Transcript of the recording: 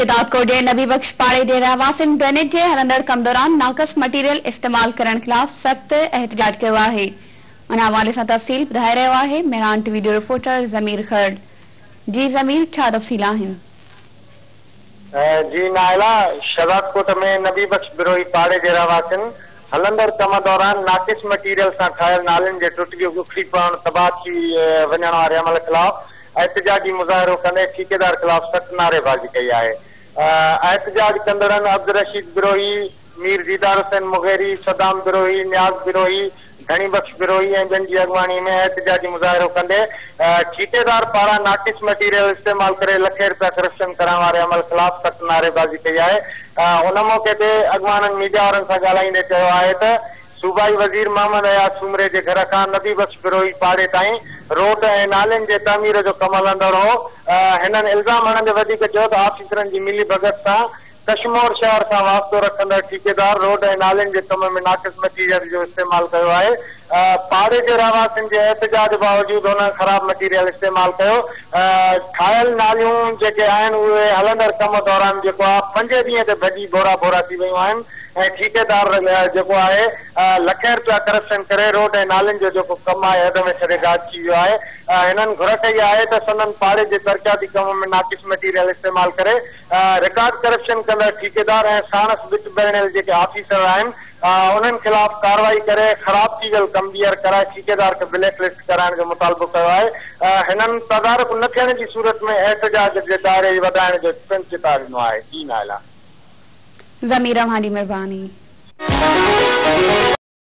شهدادڪوٽ جي نبي بخش پاڙي جي رهواسين ڊرينيج جي هلندڙ ڪم دوران ناقص مٽيريل استعمال ڪرڻ خلاف سخت احتجاج ڪيو آهي. ان حوالي سان تفصيل ٻڌائي رهيو آهي مهراڻ ٽي وي جو رپورٽر ضمير کهڙ. جي ضمير ڇا تفصيل آهن؟ جي نائلا، شهدادڪوٽ ۾ نبي بخش بروهي پاڙي جي رهواسين هلندڙ ڪم دوران ناقص مٽيريل سان ٺاهيل نالين جي ٽٽجي اکڙي پوڻ تباهه ٿي وڃڻ واري عمل خلاف احتجاجي مظاهرو ڪندي ٺيڪيدار خلاف سخت نعريبازي ڪئي آهي. احتجاج ڪندڙن عبدالرشيد بروهي، مير ديدار حسين مغيري، صدام بروهي، نياز بروهي، ڌڻي بخش بروهي ۽ ٻين جي اڳواڻي ۾ احتجاجي مظاهرو ڪندي ٺيڪيدار پاران ناقص مٽيريل استعمال ڪري لکين رپيا ڪرپشن ڪرڻ واري عمل خلاف سخت نعريبازي ڪئي آهي. ان موقعي تي اڳواڻن ميڊيا وارن سان ڳالهائيندي چيو آهي ته صوبائي وزير محمد اياز سومري جي گهر کان نبي بخش بروهي پاڙي تائين روڊ ۽ نالين جي تعمير جو ڪم هلندڙ هو. هنن الزام هڻندي وڌيڪ چيو ته آفيسرن جي ملي ڀڳت سان ڪشمور شهر سان واسطو رکندڙ ٺيڪيدار روڊ ۽ نالين جي ڪم ۾ ناقص مٽيريل جو استعمال ڪيو آهي. پاڙي جي رهواسين جي احتجاج باوجود هنن خراب مٽيريل استعمال ڪيو. ٺاهيل ناليون جيڪي آهن اهي هلندڙ ڪم دوران جيڪو آهي پنجين ڏينهن تي ڀڄي ڀورا ڀورا ٿي ويون آهن ۽ ٺيڪيدار جيڪو آهي لکين رپيا ڪرپشن ڪري روڊ ۽ نالين جو جيڪو ڪم آهي اڌ ۾ ڇڏي غائب ٿي ويو آهي. هنن گهر ڪئي آهي ته سندن پاڙي جي ترقياتي ڪم ۾ ناقص مٽيريل استعمال ڪري رڪارڊ ڪرپشن ڪندڙ ٺيڪيدار ۽ ساڻس ٻٽ بڻيل جيڪي آفيسر آهن انهن خلاف ڪارروائي ڪري خراب ٿي ويل ڪم ٻيهر ڪرائي ٺيڪيدار کي بليڪ لسٽ ڪرائڻ جو مطالبو ڪيو آهي. هنن تدارڪ نه ٿيڻ جي صورت ۾ احتجاج جي دائري وڌائڻ جو پڻ چتاء ڏنو آهي. جي نائلا. ضمير اوهان جي مھرباني.